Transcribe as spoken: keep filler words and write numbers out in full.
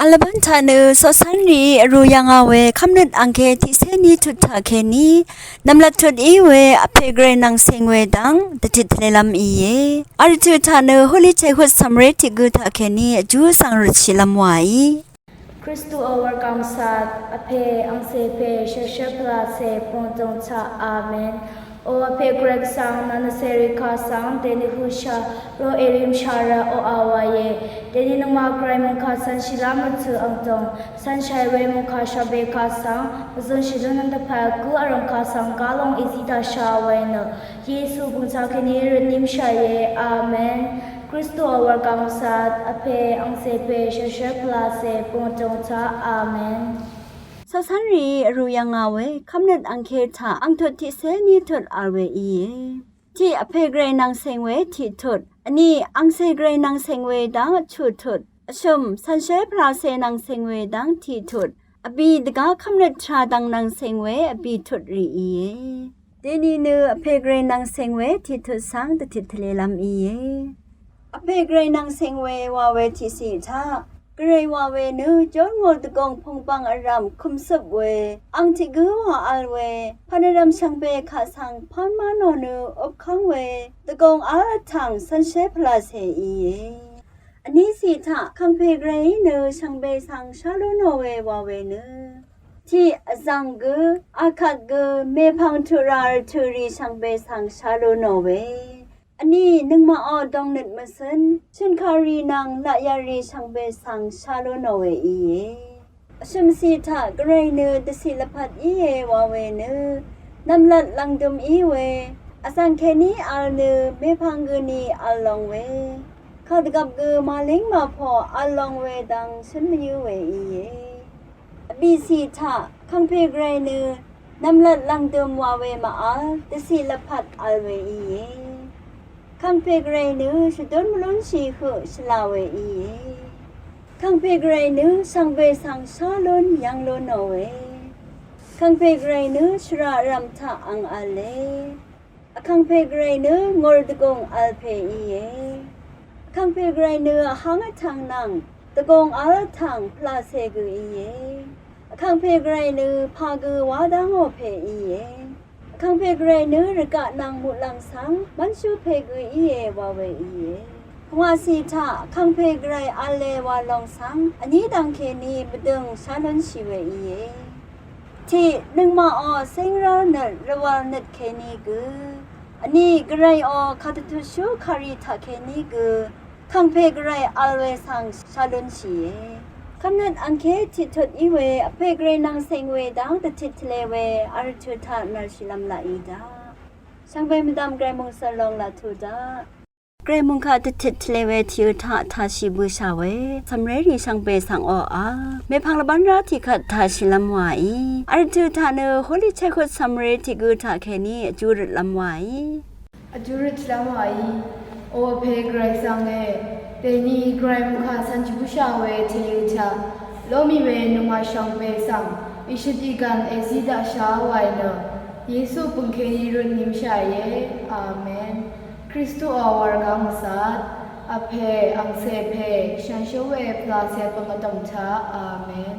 Vlvbán taq nø coqcv́nrì vrū yv̀ngā we kv́mnøt angké tiqcé ní tut taq kèní nv̀mlat tut í we vpè gvray nvng ceng we dv́ng dvtit tvlelv́m íe. V̄l tø̀ taq nø Holy Childhood cv̀mré tiq gø taq kèní vjú svng røtshìlv́m wàí. Kristuò wurgv̀ng sat, vpè angcè pè shvshv́r pvlacè pungdùng taq. Amen. O vpè gvray svng nvnvcèrì kà svng dèní høsha ro èrìmsha rvt oqà wàìe. Dèní nøngmaq gvray mungkà cv̄nshìlv́m rvtø̀ angdòng cv̄nshàì we mungkà shvbe kà svng vzø̄nshì lúnnøng dvpvt gǿ vrv̀m kà svng gálong èzí daqsha wàì nø Yesu bø̀ng taq kèní rvtnimshàìe. Amen. Kristuò wurgv̀ng sat, vpè angcè pè shvshv́r pvlacè pungdùng taq. Amen. Coqcv́nrì vrū yv̀ngā we kv́mnøt angké taq angtut tiqcé ní tut vl we íe. Tiq, vpè gvray nvng ceng we tiq tut. Vní, angcè gvray nvng ceng we dv́ng vchuq tut. Vshø̀m, cv̄nshé pvlacè nvng ceng we dv́ng tiq tut. Vbì dvgá kv́mnøt tvrà dv̀ng nvng ceng we vbì tut rì íe. Dèní nø vpè gvray nvng ceng we tiq tut svng dvtit tvlelv́m íe. Vpè gvray nvng ceng we wa we tiqciq taq, gvray wa we nø jórngò dvgòng pùngbv̀ng vrv̀m kø̀mcøp we, ang tiq gǿ wa vl we, pv̀n vrv̀m shvngbe kaq svng pv́n má nò nø øpkv́ng we, dvgòng v́l vtv̀ng cv̄nshé pvlacè íe. Vní ciq taq, vkàngpè gvrayí nø shvngbe svng shá lú nò we wa we nø, tiq, vzv̀ng gø, akvt gø, mèpv̀ng tuq rà rvtø̀ rì shvngbe svng shá lú nò we. Vní, nøngmaqò dòngnøt mvcǿn, chø̀nkàrì nvng laqyarì shvngbe svng shá lú nò we íe. Vshø̀m ciq taq, gvray nø dvciq lvpat íe wa we nø, nv̀mlat lv̀ngdøm í we, vzv̀ng kèní vl nø, mèpv̀ng gø ni vl long we, kàdvgvp gø màlíng màpò vl long we dvng shǿn mvyǿ we íe. Vbìciq taq, vkàngpè gvray nø nv̀mlat lv̀ngdøm wa we màvl, dvciq lvpat vl we íe. Vkàngpè gvray nø shvdún mvlúnshì høq shvlá we íe. Vkàngpè gvray nø shvngbe svng shá lún yv́ng lún nò we. Vkàngpè gvray nø shvraq rv̀m taq ang v̄le. Vkàngpè gvray nø ngòr dvgùng vl pè íe. Vkàngpè gvray nø vháng vtv̀ng nvng dvgùng vl vtv̀ng pvlacè gø íe. Vkàngpè gvray nø pà gø wá dá ngò pè íe. Vkàngpè gvray nø rvgaq nvng muqlàng svng mv́nshú pè gø íe wa we íe. Pungwàciq taq vkàngpè gvray v̄le wa long svng vní dv̀ng kèní mvdø̀ng shá lúnshì we íe. Tiq, nøngmaqò cíngrv́l nøt rvwv̄l nøt kèní gø, vní gvrayò kàdvtutshú kàrì taq kèní gø, vkàngpè gvray vl we svng shá lúnshìe. Kv́mnøt angké tiqtut í we, vpè gvray nvng ceng we dv́ng dvtit tvle we, v̄l rvtø̀ taq nv̀lshìlv́m laqì daq. Shvngbe mvdv̀m gvray mòngsv̀l long laq tuq daq. Gvray mungkaq dvtit tvle we tiq taq tashì bøshà we, cv̀mré rì shvngbe svng oqà, mèpvng lvbán rá tiqkvt tashìlv́m wàí. V̄l rvtø̀ taq nø Holy Childhood cv̀mré tiq gø taq kèní vjú røtlv́m wàí. Vjú røtlv́m wàí. O vpè gvray svng e, dèní gvray mungkaq cv̀n jì bøshà we tèø taq, lómì we nøngmaq shvngbe svng ìshøt ìgv̀n èzí daqshà wàí nø, Yesu bø̀ng kèní røtnimshàìe. Amen. Kristuò wurgv̀ng vsat, vpè, angcè pè, shànshér we pvlacè pvngvdòng taq. Amen.